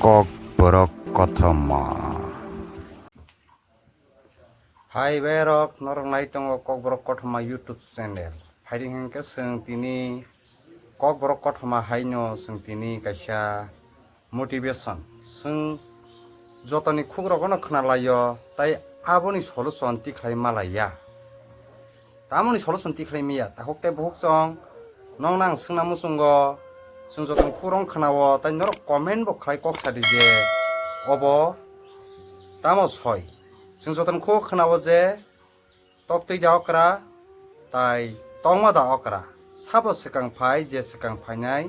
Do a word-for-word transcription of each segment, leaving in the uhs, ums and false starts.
Kokborok Kothoma. Hai berok, norok nai tongo Kokborok Kothoma YouTube channel. Phaidi hwnkhe chwng tini Kokborok Kothoma haino chwng tini kaisa motivation. Chwng jotoni khukrokno khwnalaio, tai aboni solution tikhlai malaiya. Tamoni solution tikhlai miya, takhuk tei bukhuk chwng nokno ang swngna muchungo, chwng jotoni khukrok khnao, tai norok comment bo khlai kok sadi je obo tamo soi. Chwng jotoni khukrok khnao je toktwi da okra, tai tongma da okra. Sabo swkang phai, je swkang phainai,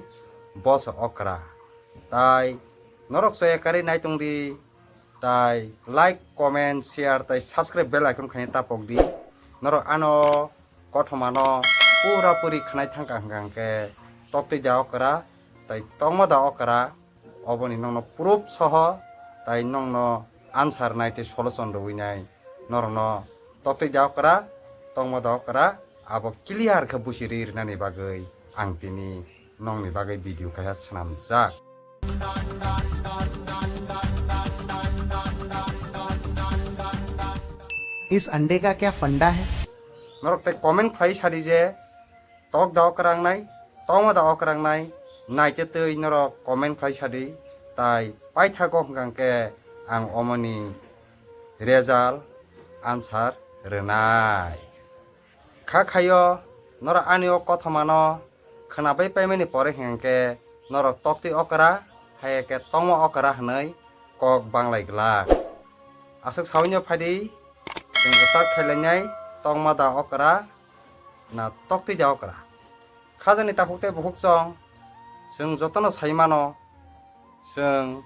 bo se okra. Tai norok soya karwi nai tongdi, tai like, comment, share, tai subscribe bell icon khaina tapok di. Norok ano kothomano pura puri khnai thangka hwnkha hwnkhe toktwi da okra, tai tongma da okra. Oboni nokno proof soho, tai nokno answer nai tei solution rwui nai, norokno toktwi da okra, tongma da okra, abo clear khe busi ri rinani bagwi ang tini nokni bagwi video kaisa swnamjak. इस अंडे का क्या फंडा है? Norok tei comment khlai sadi je, tok da okra wngnai, tongma da okra wngnai, naitwi twi norok comment khlai sadi, tai paithago hwnkha hwnkhe ang omoni result answer rwnai. Kha khaio norok ani o kothomano khwnabai paimani pore hwnkhe norok toktwi okra, hai khe tongma okra hwnwi kok banglai glak. Aswk saui no phaidi, chwng start khailainai, tongma da okra, na toktwi da okra. Khajani takhuk tei bukhuk chwng, chwng jotono sai mano, chwng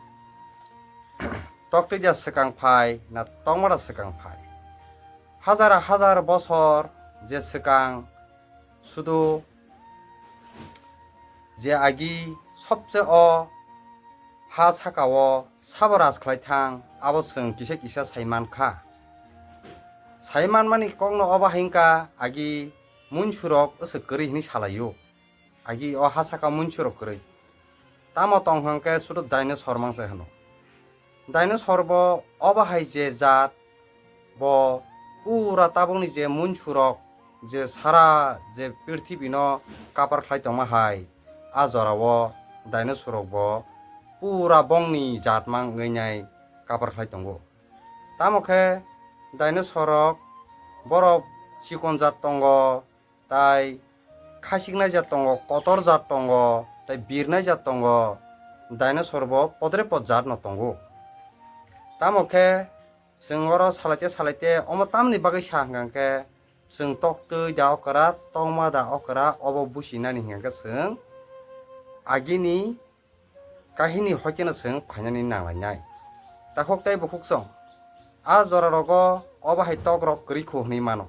toktwi da swkang phai, na tongma da swkang phai. Hajar hajar bosor je swkang sudu je agi sobse o ha sakao sabo raj khlai thang, abo chwng kisa kisa sai man kha. Sai manmani kokno obo hai wngkha, agi munsurok aswk kwrwi hwnwi salaio. Agi o ha saka munsurok kwrwi. Tamo tong hwnkhe sudu dinosaur mangsa hwno. Dinosaur bo obo hai je jaat, bo pura tabukni je munsurok, je sara je prithibi no kapar khlai tongma hai, a jora o dinosaur rok bo pura bongni jaat mang wngwi nai kapar khlai tongo. Tamo khe dinosaur rok borok chikon jaat tongo, tai khasiknai jaat tongo, kotor jaat tongo, tai birnai jaat tongo, dinosaur bo podre pod jaat no tongo. Tamo khe chwng oro salaite salaite omo tamni bagwi sa hwnkha hwnkhe chwng toktwi da okra, tongma da okra, obo businani hwnkha hwnkhe chwng agini kahini hoikeno chwng phainani nanglainai. Takhuk tei bukhuk chwng, a jora rogo obo hai tok rok kwrwi kho hwnwi mano.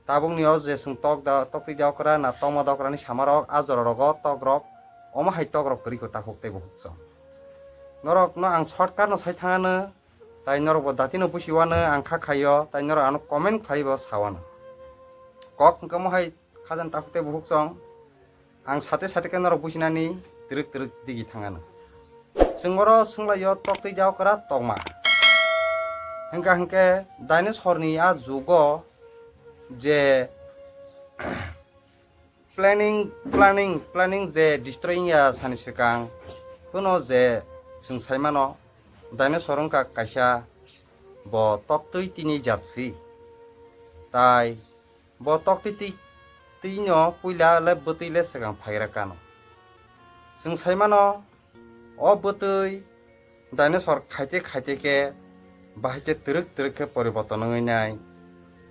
Tabukni o je chwng tok da, toktwi da okra na tongma da okra ni sama rok, a jora rogo tok rok omo hai tok rok kwrwi kho takhuk tei bukhuk chwng. Norok no ang shortcut no sai thangano, tai norok bo dati no busi wano ang kha khaio, tai norok ano comment khlai bo sawano. Kok hwnkhe mo hai khajani takhuk tei bukhuk chwng. Ang sate sate khe norok businani twrwk twrwk digi thangano. Chwng oro swnglaio toktwi da okra tongma. Hwnkha hwnkhe dinosaur ni a jugo je planning, planning, planning je destroy wngya sani swkang, hwno je chwng sai mano, dinosaur wngkha kaisa bo toktwi tini jat si. Tai bo toktwi twi, twi no puila le bwtwi le swkang phaigra kano. Chwng sai mano, o bwtwi dinosaur khaite khaite khe bahai khe twrwk twrwk khe poriborton wngwi nai.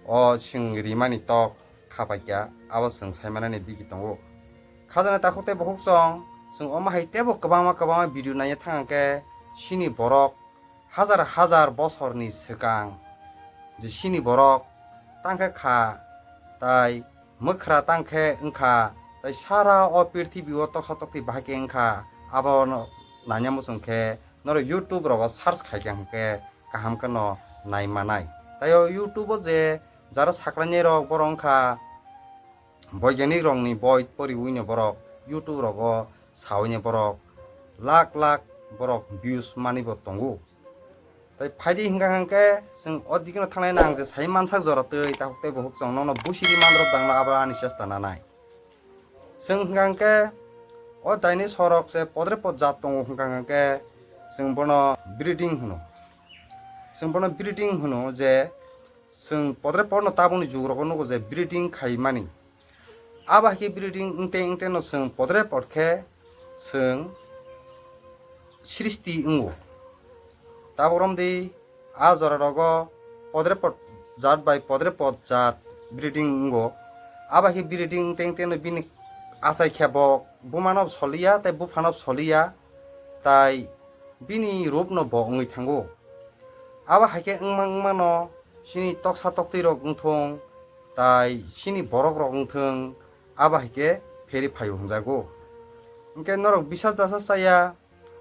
O chwng rimani tok khapaikya, abo chwng saimanani digi tongo. Khajana takhuk tei bukhuk chwng, chwng omo hai teibo kwbangma kwbangma video naiya thang khe chini borok hajar hajar bosorni swkang je chini borok tang khe kha, tai mwkhra tang khe wng kha, tai sara o prithibi o toksa tokti bahai khe wng kha, abono nanya muchung khe norok YouTube rogo search khai khe hwnkhe kaham kheno nai manai. Tai o YouTube o je jara saklainai rok borok wng kha boiganik rokni boi poriwi no borok YouTube rogo sawi no borok lakh lakh borok views mani bo tongo. Tai phaidi hinga hangke chwng o dikeno thanglai nang je sai mansak jora twi takhuk tei bukhuk chwng nono busiri mandrop dangno abo ani chesta nanai. Chwng hinga hangke o daini sorok se podre pod jat tongo hinga hangke chwng bono breeding hwno. Chwng bono breeding hwno je chwng podre podno tabukni jugrogo nugo je breeding khaimani. Abo hai khe breeding wngte wngte no chwng podre pod khe chwng srishti wngo. Tabuk romdi a jora rogo podre pod jat bai podre pod jat breeding wngo. Abo hai khe breeding wngte wngte no bini achai khe bo bumano soliya tei buphano soliya tai bini rupno bo wngwi thango. Abo hai khe wngma wngmano chini toksa toktwi rok wngthung tai chini borok rok wngthung abo hai khe pheri phaio hwnjago. Hinkhe norok bisas dasa chaya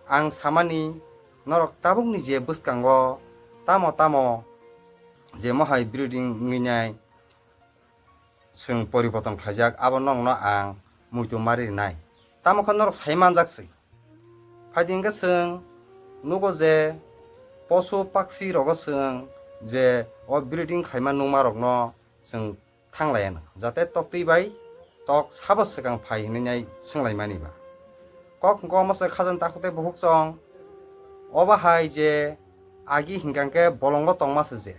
ang samani norok tabukni je bwskango tamo tamo je mohai breeding wngwi nai chwng poriborton khlaijak abo nokno ang muitu mari rinai. Tamo khe norok sai manjak se. Phaidi hinkhe chwng nugo je posu paksi rogo chwng je o breeding khaima nungma rokno chwng thanglaiya no, jate toktwi bai tok sabo swkang phai hinwi nai swnglaimani ba. Kok hwnkhe omo se khajani takhuk tei bukhuk chwng obo hai je agi hinkha hwnkhe bolongo tongma se je.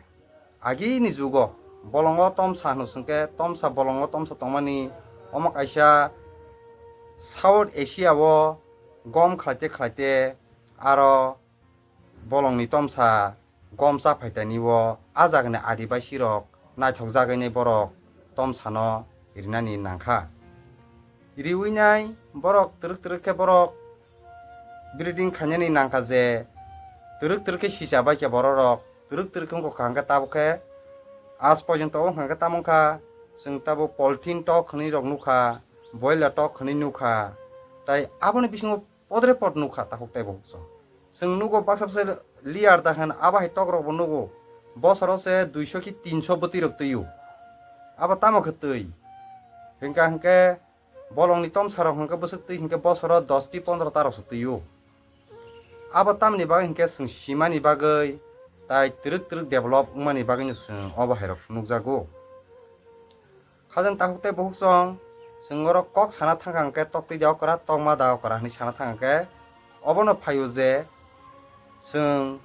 Agini jugo bolongo tomsa hwno chwngkhe tomsa bolongo tomsa tongmani omo kaisa South Asia o gom khlaite khlaite aro bolongni tomsa gom cha phaitani o a jagani adibasi rok naithok jagwi nai borok tomsano rinani nangkha. Riwi nai borok twrwk twrwk khe borok breeding khainani nangkha je twrwk twrwk khe sicha bai khe borok rok twrwk twrwk wngkha hwnkhe tabuk khe aaj porjonto wngkha hwnkhe tamo wngkha chwng tabuk polythene tok hwnwi rok nukha, boiler tok hwnwi nukha, tai aboni bisingo podre pod nukha takhuk tei bukhuk chwng. Chwng nugo baksa baksa layer da hwn abo hai tok rok bo nugo. Bosoro se duiso ki tinso bwtwi rok twi o. Abo tamo khe twi? Hwnkha hwnkhe bolongni tomsa rok hwnkhe bwswk twi hwnkhe bosoro dos ki pondro ta rok se twi o. Abo tamni bagwi hwnkhe chwng simani bagwi tai twrwk twrwk develop wngmani bagwino chwng obo hai rok nukjago. Khajani takhuk tei bukhuk chwng, chwng oro kok sana thangkha hwnkhe toktwi da okra, tokma da okra hwnwi sana thangkha hwnkhe, obono phaio je chwng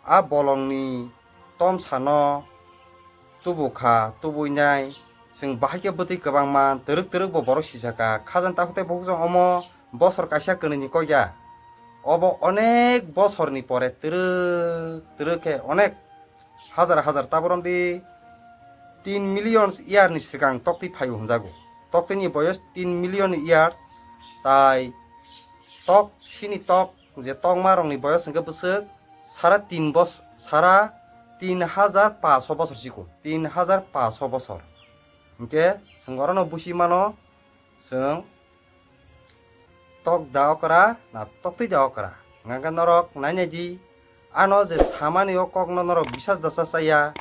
a bolongni tomsano tubukha, tubui nai chwng bahai khe bwtwi kwbangma twrwk twrwk bo borok sijaka. Khajani takhuk tei bukhuk chwng omo bosor kaisa kwnwini kok ya, obo onek bosorni pore twrwk twrwk khe onek hajar hajar taborom di tin million year ni swkang toktwi phaio hwnjago. Toktwini boyos tin million years, tai tok sini tok je tokma rokni boyos hwnkhe bwswk sara tin bos-, sara tin hajar paso bosor chikon, tin hajar paso bosor. Hinkhe chwng orono busi mano, chwng tok da okra na toktwi da okra. Hwnkhe norok nainai di, ano je samani o kokno norok bisas dasa chaya,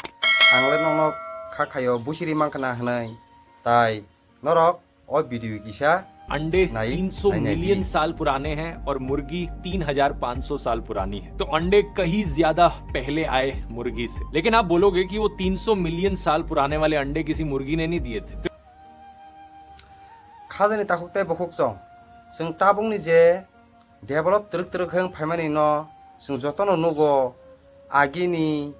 ang le nokno kha khaio busiri mankha na hwnwi. Tai norok o video kisa अंडे nai, तीन सौ nai, nai million di. साल पुराने हैं और मुर्गी तीन हज़ार पाँच सौ साल पुरानी है। तो अंडे कहीं ज्यादा पहले आए मुर्गी से। लेकिन आप बोलोगे कि वो तीन सौ मिलियन साल पुराने वाले अंडे किसी मुर्गी ने नहीं दिए थे। Khajani takhuk tei bukhuk chwng, chwng tabukni je develop twrwk twrwk khe wng phaimani no chwng jotono nugo. Agini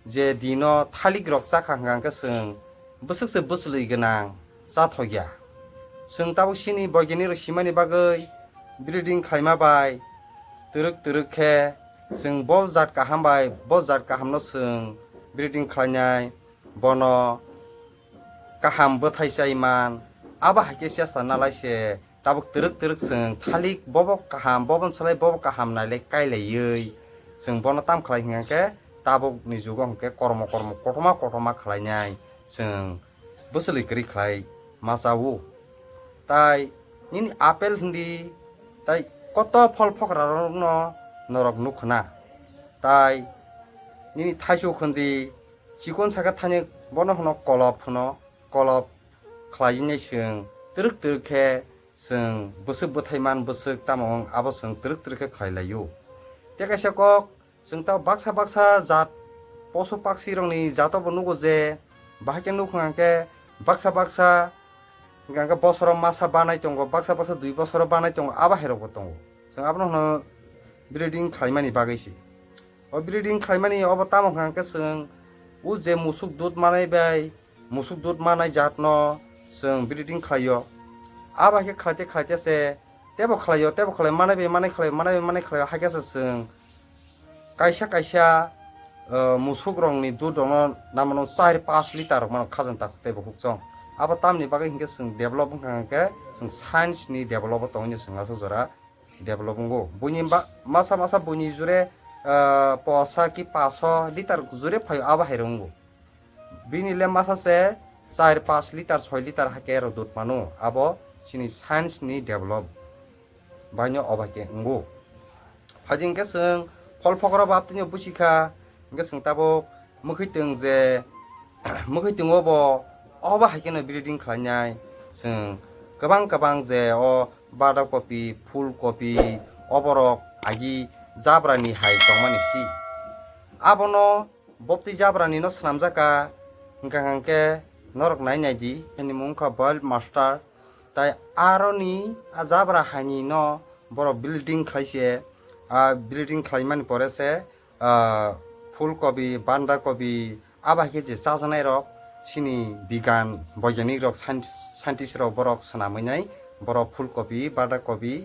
je dino thalik rok chakha hwnkha hwnkhe chwng bwswk se bwchwlwi gwnang chathok ya. Chwng tabuk chini boiginik rok simani bagwi breeding khlaima bai twrwk twrwk khe chwng bo jat kaham bai bo jat kaham no chwng breeding khlainai, bono kaham bwthai chai man, abo hai khe chesta nalai se. Tabuk twrwk twrwk chwng thalik bobo kaham, bobo swlai bobo kaham nailai kailaiwi chwng bono tam khlai hwnkha khe tabukni jugo hwnkhe kormo kormo kotorma kotorma khlainai chwng bwchwlwi kwrwi khlai ma cha-o. Tai nini apple hwndi, tai koto phol phokra rokno norok nukha na. Tai nini thaichuk hwndi, chikon saka thani bono hwno kolop hwno, kolop khlai nai chwng twrwk twrwk khe Chwng bwswk bwthai man bwswk tamo wng abo chwng twrwk twrwk khe khlai laio. Tei kaisa kok chwng tamo baksa baksa jat posu paksi rokni jato bo nugo je bahai khe nuk hwnkha khe baksa baksa hwnkha khe bosoro masa banai tongo, baksa baksa dui bosoro banai tongo, abo hai rok bo tongo. Chwng abono hwno breeding khlaimani bagwi se. O breeding khlaimani obo tamo hwnkha khe chwng o je musuk dud manai bai musuk dud manai jatno chwng breeding khlaio. Abo hai khe khlaite khlaite se tebo khlaio, tebo khlai manai bai manai khlaio, manai bai manai khlaio, hai khe se chwng kaisa kaisa, uh, musuk rokni dud rokno namano char pash litar rok mano khajang takhuk tei bukhuk chong. Abo tamni bagwi hinkhe chwng develop wngkha hinkhe chwng science ni develop o tongwi chwng aswk jora develop wngo. Buini ba-, masa masa buini jure, ah, posa ki paso litar jure phaio abo hai rok wngo. Bini le masa se char pash litar soi litar hai khe rok dud mano. Abo chini science ni develop baino obo hai khe wngo. Phaidi hinkhe chwng phol phokro bab tini busi kha, hinkhe chwng tabuk mwkhwitwng je mwkhwitwng o bo obo hai kheno breeding khlainai. Chwng kwbang kwbang je o bada kopi, phul kopi, oborok agi jabrani hai tongmani si. Abono boptwi jabrani no swnamjak kha, hwnkha hwnkhe norok nai nai di, bini mung wngkha Wild Master. Tai aroni a jabra haini no borok breeding khlai se, a breeding khlaimani pore se, ah, phul kobi, banda kobi, abo hai khe je chajaknai rok, chini bigan boiganik rok, scientist, scientist rok borok swnamwi nai, borok phul kobi, banda kobi,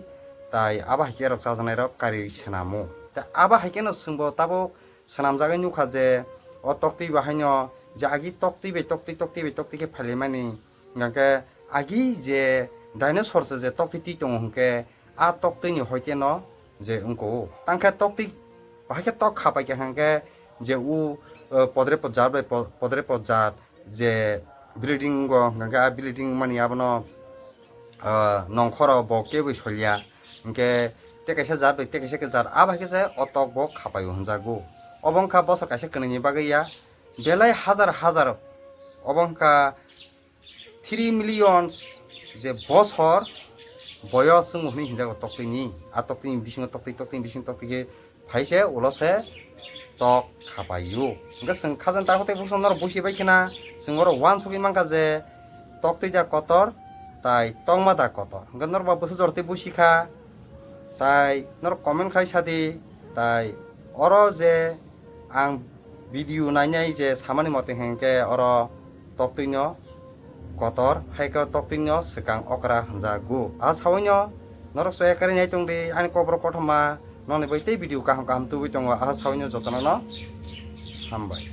tai abo hai khe rok chajaknai rok kari swnamo. Tai abo hai kheno chwngbo tabuk swnamjagwi nukha je o toktwi bo haino je agi toktwi bai toktwi, toktwi bai toktwi khe phailaimani, hwnkhe agi je dinosaur se je toktwi twi tongo hwnkhe a toktwini hoite no je wngko. Tangkhe toktwi bahai khe tok khapai kha hwnkhe je u, eh, podre pod jat bai po-, podre pod jat je breeding go hwnkhe a breeding mani abono, eh, nongkhoro bo keboi solya. Hwnkhe tei kaisa jat bai tei kaisa khe jat abo hai khe se o tok bo khapai o hwnjago. Obo wngkha bosor kaisa kwnwini bagwi ya belai hajar hajar, obo wngkha three millions je bosor boyos wng hwnwi hinjago toktwini. A toktwini bisingo toktwi, toktwini bisingo toktwi khe phai se ulo se tok khapaio. Hwnkhe chwng khajang takhuk tei bukhuk norok busi bai khna chwng oro uansugwi mankha je toktwi da kotor tai tongma da kotor. Hwnkhe norok ba bwswk jora tei busi kha tai norok comment khai sadi. Tai oro je ang video nainai je samani mote hwnkhe oro toktwino kotor, hai khe toktwino swkang okra hwnjago. A sawino norok soya karwi nai tongdi, ani kokborok kothoma noni bai tei video kaham kaham tubui tongo. A sawino jotono no hambai.